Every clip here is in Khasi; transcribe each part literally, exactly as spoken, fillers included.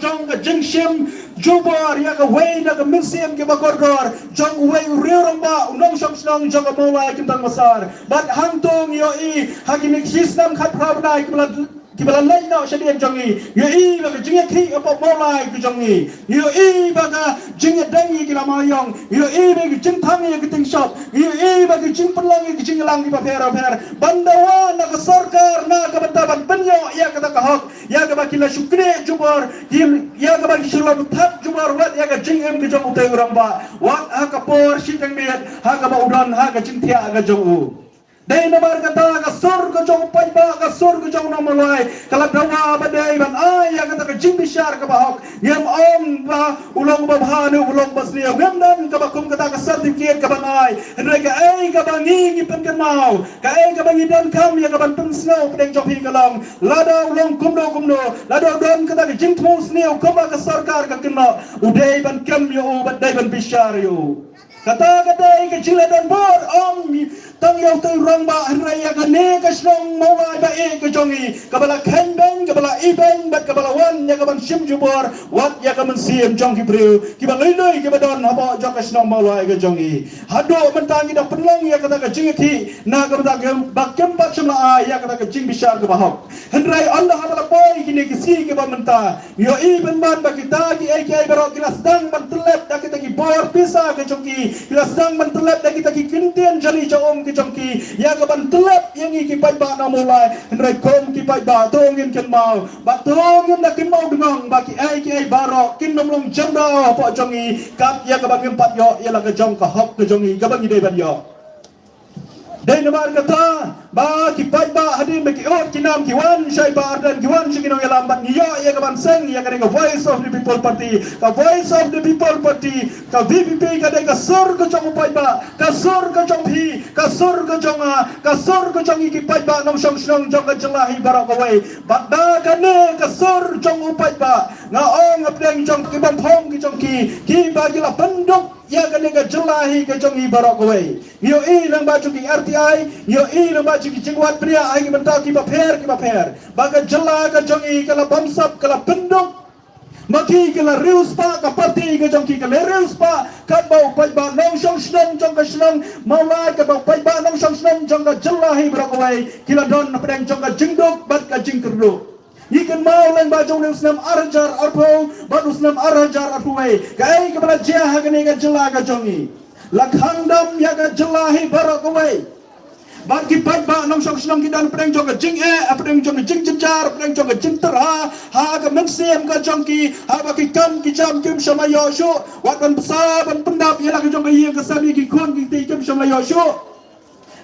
jong ka jingshim jubor ïa kawei na ka mynsiem kiba kordor jong uwei u riew rangbah, u nongshong shnong jong ka Mawlai Kynton Massar. Bad hangto ngi ïohi ha kine ki snem khatphra bnai kiba la, kiba la leit noh shadien jong ngi, ngi ïohi ba ka jingïakhih hapoh Mawlai ka jong ngi, ngi ïohi ba ka jingïadei ngi ki la mawïong, ngi ïohi ba ka jingthang ïa ka jingshop, ngi ïohi ba ka jingpynlong ïa ka jingïalang kiba pher bapher. Ban dawa na ka sorkar na ka bynta ban pynïoh ïa kata ka hok ïa kaba ki la shu knieh jubor, ki, ïa kaba ki shu la thad jubor wat ïa ka jingim ka jong utei u rangbah, wat ha ka por shiteng miet ha kaba u don ha ka jingthiah ka jong u. Dei namar kata ka sur ka jong u paidbah, ka sur ka jong u nong Mawlai ka la dawa ba dei ban ai ïa kata ka jingbishar kaba hok. Ngim ong ba u long uba bha ne u long uba sniew, ngim don kaba kum kata ka certificate kaban ai. Hynrei kaei kaba ngi, ngi pynkynmaw, kaei kaba ngi donkam ïa kaban pynsngew hapdeng jong phi ka long, lada u long kumno kumno, lada u don kata ka jingthmu sniew kumba ka sorkar ka kynnoh, u dei ban kem ïa u bad dei ban bishar ïa u. Kata ka dei ka jingleh donbor, ym tang ïa utei u rangbah, hynrei ïa kane ka shnong Mawlai ba ïeit ka jong ngi, kaba la kheiñ beiñ, kaba la ibeiñ bad kaba la wan ïa kaban shim jubor wat ïa ka mynsiem jong ki briew kiba lui lui kiba don hapoh jong ka shnong Mawlai ka jong ngi. Haduh mynta ngi dang pynlong ïa kata ka jingïakhih na ka bynta ba kem pat shym la ai ïa kata ka jingbishar kaba hok. Hynrei ynda haba la poi kine ki sngi kiba mynta, ngi ïohi pynban ba kita kiei kiei baroh ki la sdang ban tyllep da kita ki bor pisa ka jong ki, ki la sdang ban tyllep da kita ki kyntien jali ja um ka jong ki ïa kaban tyllep ïa ngi ki paidbah nong Mawlai. Hynrei kum ki paidbah to ngin kynmaw, bad to ngin da kynmaw dngong ba kiei kiei baroh kin ym long jemdaw hapoh jong ngi kat ïa kaba ngim pat ïoh ïa la ka jong ka hok ka jong ngi kaba ngi dei ban ïoh. Dei namar kata ba ki paidbah hadien ba ki ot ki nam ki wan sha i Bah Ardent, ki wan sha ki nongïalam bad ngi ïoh ïa kaban seng ïa kane ka Voice of the People Party. Ka Voice of the People Party, ka V P P ka dei ka sur ka jong u paidbah, ka sur ka jong phi, ka sur ka jong nga, ka sur ka jong ngi ki paidbah nongshong shnong jong ka jylla hi baroh kawei. Bad da kane ka sur jong u paidbah nga ong hapdeng jong ki bamphong ki jong ki, kiba ki la pynduk ïa kane ka jylla hi ka jong ngi baroh kawei. Ngi ïohi lyngba jong ki R T I, ngi ïohi lyngba jong ki jingwad bniah ha ki bynta kiba pher kiba pher, ba ka jylla ka jong ngi ka la bamsap, ka la pynduk ma ki, ka la riewspah, ka party ka jong ki ka la riewspah, katba u paidbah nongshong shnong jong ka shnong Mawlai, katba u paidbah nongshong shnong jong ka jylla hi baroh kawei ki la don hapdeng jong ka jingduk bad ka jingkyrduh. Ngi kynmaw lyngba jong une u snem ar hajar arphew bad u snem ar hajar arphew wei, kaei kaba la jia ha kane ka jylla ka jong ngi. La khang dam ïa ka jylla hi baroh kawei. Bad ki paidbah nongshong shnong ki don hapdeng jong ka jingeh, hapdeng jong ka jingjynjar, hapdeng jong ka jingtyrha ha ka mynsiem ka jong ki, haba ki kam ki jam kim shym la ïoh shuh, wat ban bsa ban pyndap ïa la ka jong ka ïing ka sem ïa ki khun ki kti kim shym la ïoh shuh.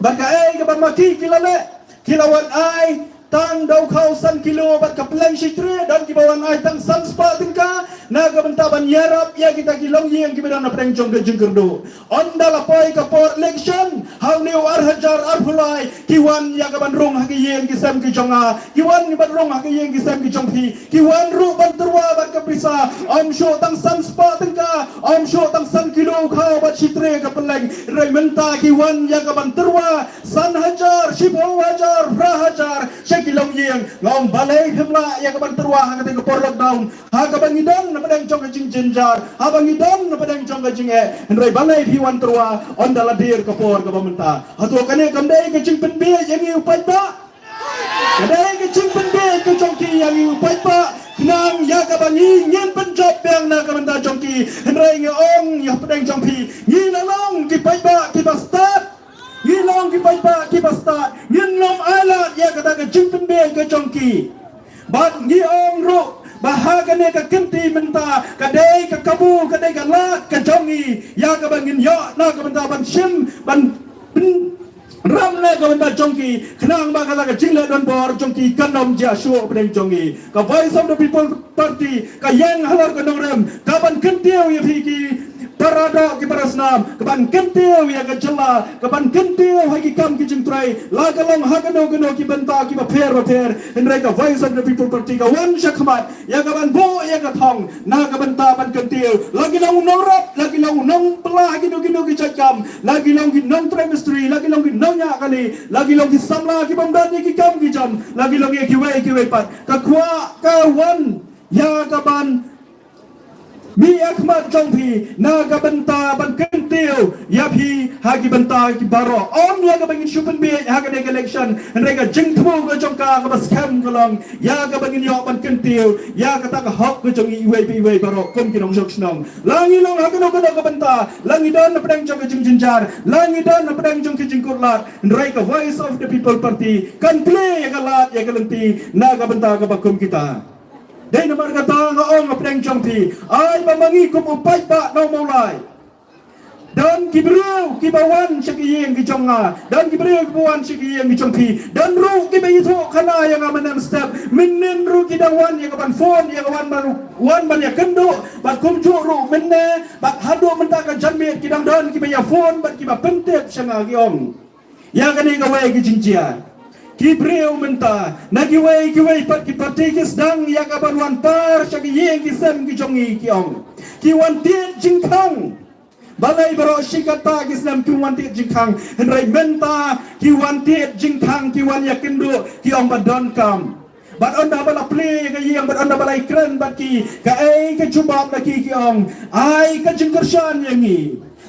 Bad kaei kaba ma ki ki la leh, ki la wan ai tang da u khaw san kilo bad ka pylleng shi tre, don kiba wan ai tang san spah tyngka na ka bynta ban ïarap ïa kita ki longïing kiba don hapdeng jong ka jingkyrduh. Ynda la poi ka por election ha une u ar hajar arphew lai, ki wan ïa kaban rung ha ki ïing ki sem ki jong nga, ki wan ïa ban rung ha ki ïing ki sem ki jong phi, ki wan ruh ban tyrwa bad ka pisa, ym shuh tang san spah tyngka, ym shuh tang san kilo u khaw bad shi tre ka pylleng. Hynrei mynta ki wan ïa kaban tyrwa san hajar, shiphew hajar, phra hajar sha ki longïing. Nga ong balei phim lah ïa kaban tyrwa ha katei ka por lockdown, ha kaba ngi don hapdeng jong ka jingjynjar, haba ngi don hapdeng jong ka jingeh. Hynrei balei phi wan tyrwa ynda la dier ka por kaba mynta? Hato kane kam dei ka jingpynbieit ïa ngi u paidbah? Ka dei ka jingpynbieit ka jong ki ïa ngi u paidbah, khnang ïa kaba ngi ngin pynjop biang na ka bynta jong ki. Hynrei ngi ong ïa hapdeng jong phi, ngi la long ki paidbah kiba stad. Ngi long ki paidbah kiba stad. Ngin ym ailad ïa kata ka jingpynbieit ka jong ki. Bad ngi ong ruh ba ha kane ka kynti mynta ka dei ka kabu, ka dei ka lad ka jong ngi ïa kaba ngin ïoh na ka bynta ban shim, ban pyn ram na ka bynta jong ki, khnang ba kata ka jingleh donbor jong ki kan ym jia shuh hapdeng jong ngi. Ka Voice of the People Party ka ïeng halor ka nongrim kaban kyntiew ïa phi ki para doh ki para snam, kaban kyntiew ïa ka jylla, kaban kyntiew ha ki kam ki jingtrei, la ka long ha kano kano ki bynta kiba pher bapher. Hynrei ka Voice of the People Party ka wan shakhmat ïa kaban buh ïa ka thong na ka bynta ban kyntiew. La ki long u nongrep, la ki long u nongbylla ha kino kino ki jait kam, la ki long ki nongtrei mistri, la ki long ki nongñiah kali, la ki long ki samla ki bym don ïa ki kam ki jam, la ki long ïa kiwei kiwei pat. Ka kwah ka wan ïa ka ban mih ïa khmat jong phi na ka bynta ban kyntiew ïa phi ha ki bynta ki baroh. Ym ïa ka ban ngin shu pynbiej ha kane ka election, hynrei ka jingthmu ka jong ka kaba skhem ka long ïa ka ban ngin ïoh ban kyntiew ïa kata ka hok ka jong ngi iwei pa iwei baroh kum ki nongshong shnong. La ngi long ha kano kano ka bynta, la ngi don hapdeng jong ka jingjynjar, la ngi don hapdeng jong ka jingkutlad, hynrei ka Voice of the People Party kan plie ïa ka lad ïa ka lynti na ka bynta kaba kum kita. Dei namar kata nga ong hapdeng jong phi, ai ba ma ngi kum u paidbah Nongmawlai, don ki briew kiba wan sha ki ïing ki jong nga, don ki briew kiba wan sha ki ïing ki jong phi, don ruh kiba ïathuh khana ïa nga mynne mynstep, mynnin ruh ki dang wan ïa ka ban phone, ïa ka wan ban, wan ban ïakynduh, bad kumjuh ruh mynne bad haduh mynta ka janmiet ki dang don kiba ïa phone bad kiba pyntip sha nga, ki ong ïa kane kawei ka jingjia. Ki briew mynta na kiwei kiwei pat ki parti ki sdang ïa ka ban wan par sha ki ïing ki sem ki jong ngi, ki ong ki wan tied jingkhang. Balei baroh shi katta ki snem ki wan tied jingkhang, hynrei mynta ki wan tied jingkhang, ki wan ïakynduh, ki ong ba donkam. Bad ynda ba la plie ka ïing, bad ynda ba la ïakren bad ki, kaei ka jubab na ki, ki ong, ai ka jingkyrshan ïa ngi.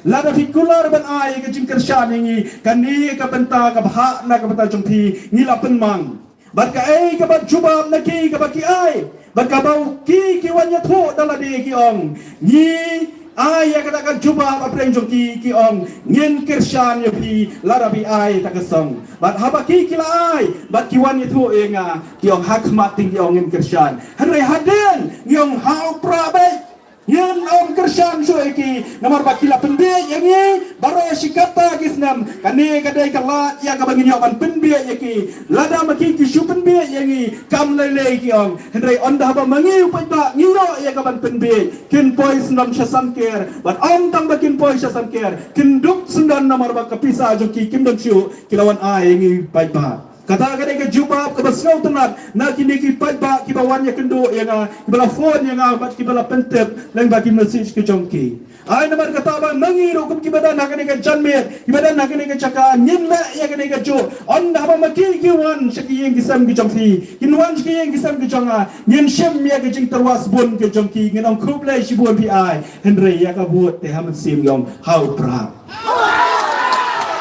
Lada phi kular ban ai ka jingkyrshan ïa ngi, kane ka bynta ka bha na ka bynta jong phi ngi la pynmang. Bad kaei kaba jubab na ki kaba ki ai, bad kaba ki ki wan ïathuh da lade, ki ong, ngi ai ïa kata ka jubab hapdeng jong ki, ki ong, ngin kyrshan ïa phi lada phi ai ta ka song. Bad haba ki ki la ai bad ki wan ïathuh ïa nga, ki ong ha khmat ting ki ong ngin kyrshan, hynrei hadien ngi ong ha u prah beit. Ngin ym kyrshan shuh ïa ki namar ba ki la pynbiej ïa ngi baroh shi katta ki snem. Kane ka dei ka lad ïa kaba ngin ïoh ban pynbiej ïa ki. Lada ma ki ki shu pynbiej ïa ngi kam lei lei, ki ong, hynrei ynda haba ma ngi u paidbah ngi ïoh ïa ka ban pynbiej, kin poi syndon sha Sangker. Bad ym tang ba kin poi sha Sangker, kin dup syndon namar ba ka pisa jong ki kim don shuh, ki la wan ai ïa ngi paidbah. Kata ka dei ka jubab kaba sngewtynnat na kine ki paidbah kiba wan ïakynduh ïa nga, kiba la phone ïa nga bad kiba la pyntip lyngba ki message ki jong ki. Ai namar kata ba ma ngi ruh kum kiba don ha kane ka janmiet, kiba don ha kane ka jaka, ngin leh ïa kane kajuh. Ynda haba ma ki ki wan sha ki ïing ki sem ki jong phi, kin wan sha ki ïing ki sem ki jong nga, ngin shim ïa ka jingtyrwa sbun ki jong ki, ngin ong khublei shibun phi ai, hynrei ïa ka vote te ha mynsiem ngi ong ha u prah.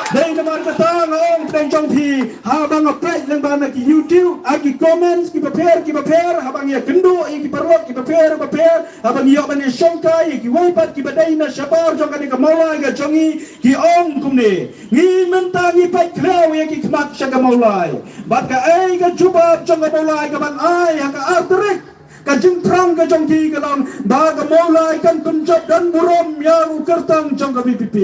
Dei namar kata nga ong hapdeng jong phi, haba nga peit lyngba na ki YouTube, ha ki comments kiba pher kiba pher, haba ngi ïakynduh ïa ki paralok kiba pher ba pher, haba ngi ïoh ban ïashongkai ïa kiwei pat kiba dei na shabar jong kane ka Mawlai ka jong ngi, ki ong kumne, ngi mynta ngi peit khlieh ïa ki khmat sha ka Mawlai. Bad kaei ka jubab jong ka Mawlai kaban ai ha ka ar tarik ka jingthrang ka jong ki ka long ba ka Mawlai kan pynjot don burom ïa u kyrtong jong ka VPP.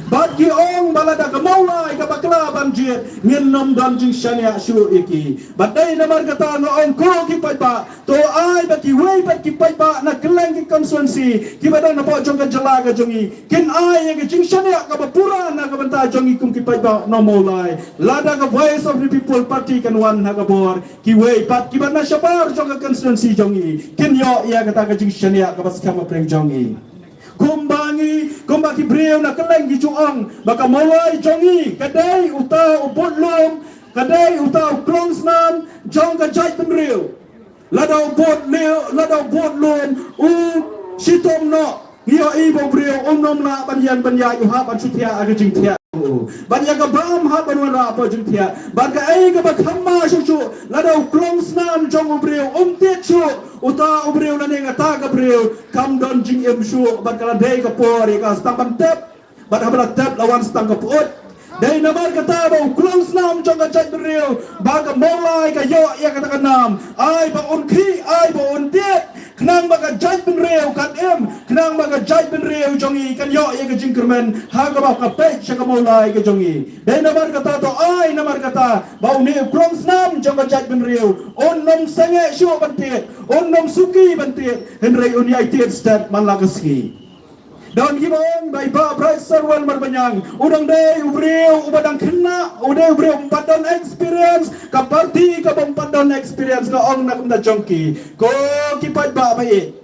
Bad ki ong ba lada ka Mawlai ka bakla ban jied, ngin ym don jingshaniah shuh ïa ki. Bad dei namar kata nga ong ko ki paidbah, to ai ba kiwei pat ki paidbah na kylleng ki constituency kiba don hapoh jong ka jylla ka jong ngi, kin ai ïa ka jingshaniah kaba pura na ka bynta jong ngi kum ki paidbah Nongmawlai. Lada ka Voice of the People Party kan wan ha ka bor, kiwei pat kiba na shabar jong ka constituency jong ngi kin ïoh ïa kata ka jingshaniah kaba skhem hapdeng jong ngi. Kumba ngi, kumba ki briew na kylleng ki ju ong ba ka Mawlai jong ngi ka dei uta u bud lum, ka dei uta u klongsnam jong ka jaitbynriew. Lada u bud lum, lada u bud lum u shitom noh, ngi ïohi ba u briew um nym lah ban ïeng ban ïaid, u hap ban shu thiah ha ka jingthiah. Ban ïa ka bam hap ban wanrah hapoh jingthiah. Bad kaei kaba kham ma shuh shuh, lada u klongsnam jong u briew um tied shuh, uta u briew lane kata ka briew kam don jingim shuh. Bad ka la dei ka por ïa ka sdang ban tep. Bad haba la tep la wan sdang ka pyut. Dei namar kata ba u klongsnam jong ka jaitbynriew ba ka Mawlai ka ïoh ïa kata ka nam, ai ba un khih, ai ba un tied, khnang ba ka jaitbynriew kan im, khnang ba ka jaitbynriew jong ngi kan ïoh ïa ka jingkyrmen ha kaba ka peit sha ka Mawlai ka jong ngi. Dei namar kata to ai namar kata ba une u klongsnam jong ka jaitbynriew un nym sangeh shuh ban tied, un nym suki ban tied, hynrei un ïai tied stet man la ka sngi. Don kiba ong ba i Bah Brightstarwell Marbaniang u dang dei u briew uba dang khynnah, u dei u briew um pat don experience, ka party kaba um pat don experience, ka ong na kumta jong ki. Ko ki paidbah ba ïeit,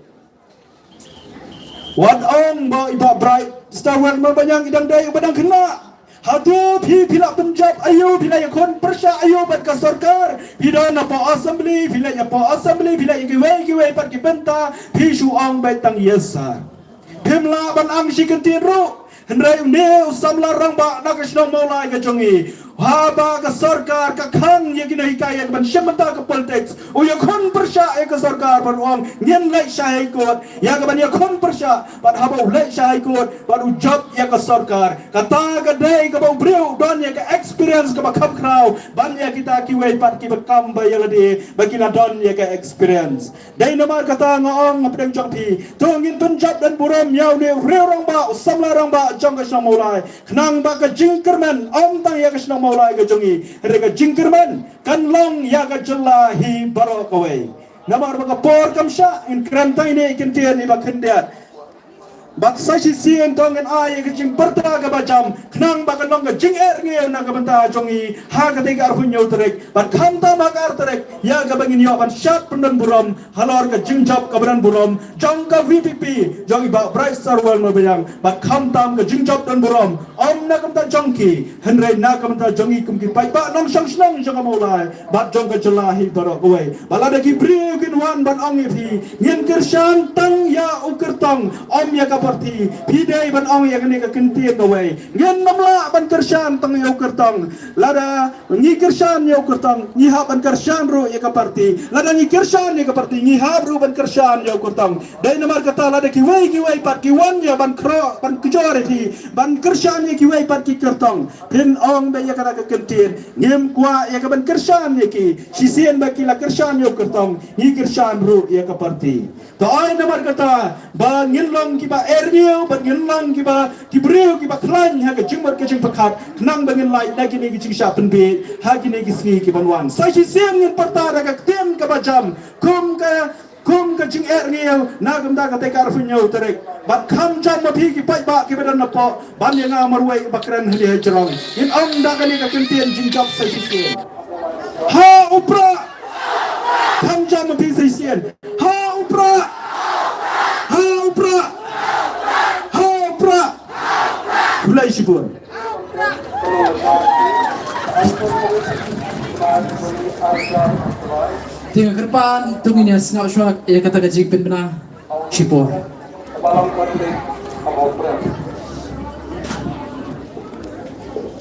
wat ong ba i Bah Brightstarwell Marbaniang i dang dei uba dang khynnah. Hato phi, phi la pynjop aïu, phi la ïakhun pyrshah aïu bad ka sorkar? Phi don hapoh assembly, phi la ïa hapoh assembly, phi la ïa kiwei kiwei pat ki bynta, phi shu ong beit tang yes sir. Phim lah ban ang shi kyntien ruh. Hynrei une u samla rangbah na ka shnong Mawlai ka jong ngi, haba ka sorkar ka khang ïa kine ki ka ïa ka ban shim bynta ka politics, u ïakhun pyrshah ïa ka sorkar bad u ong ngin leit sha High Court ïa ka ban ïakhun pyrshah. Bad haba u leit sha High Court bad u jop ïa ka sorkar, kata ka dei kaba u briew u don ïa ka experience kaba kham khraw ban ïa kita kiwei pat kiba kam ba ïa lade ba ki la don ïa ka experience. Dei namar kata nga ong hapdeng jong phi, to ngin pynjop don burom ïa une u riew rangbah, u samla rangbah jong ka shnong Mawlai, khnang ba ka jingkyrmen ym tang ïa ka shnong Mawlai ka jong ngi, hynrei ka jingkyrmen kan long ïa ka jylla hi baroh kawei. Namar ba ka por kam shah, ngin kren tang ine i kyntien iba khyndiat. Bad sa shisien to ngin ai ïa ka jingpyrta kaba jam, khnang ba kan long ka jingeh rngiew na ka bynta jong ngi ha katei ka arphew hynñiew tarik bad khamtam ha ka ar tarik, ïa kaba ngin ïoh ban shad pyndon burom halor ka jingjop kaba don burom jong ka V P P jong i Bah Brightstarwell Mawbiang. Bad khamtam ka jingjop don burom ym na ka bynta jong ki, hynrei na ka bynta jong ngi kum ki paidbah nongshong shnong jong ka Mawlai bad jong ka jylla hi baroh kawei. Ba lada ki briew kin wan ban ong ïa phi ngin kyrshan tang ïa u kyrtong, ym ïa ka party, phi dei ban ong ïa kane ka kyntien kawei: ngin ym lah ban kyrshan tang ïa u kyrtong. Lada ngi kyrshan ïa u kyrtong, ngi hap ban kyrshan ruh ïa ka party. Lada ngi kyrshan ïa ka party, ngi hap ruh ban kyrshan ïa u kyrtong. Dei namar kata lada kiwei kiwei pat ki wan ïa ban khroh, ban kjor ïa phi, ban kyrshan ïa kiwei pat ki kyrtong, phin ong beit ïa kata ka kyntien, ngim kwah ïa ka ban kyrshan ïa ki. Shisien ba ki la kyrshan ïa u kyrtong, ngi kyrshan ruh ïa ka party. To ai namar kata ba ngin long kiba eh rngiew bad ngin long kiba, ki briew kiba khlaiñ ha ka jingmut ka jingpyrkhat, khnang ba ngin lait na kine ki jingshah pynbiej ha kine ki sngi ki ban wan. Sa shisien ngin pyrta da ka ktien kaba jam kum ka, kum ka jingeh rngiew na ka bynta katei ka arphew hynñiew tarik. Bad kham jam ma phi ki paidbah kiba don hapoh, ban ïa nga marwei ba kren ha ri ha jrong, ngin ong da kane ka kyntien jingjop sa shisien: ha u prah! Kham jam ma phi sa shisien: ha u prah! Ha u prah! Ha u prah! Khublei shibun. Te nga kyrpad to ngin ïa sngap shuwa ïa kata ka jingpynbna shipor.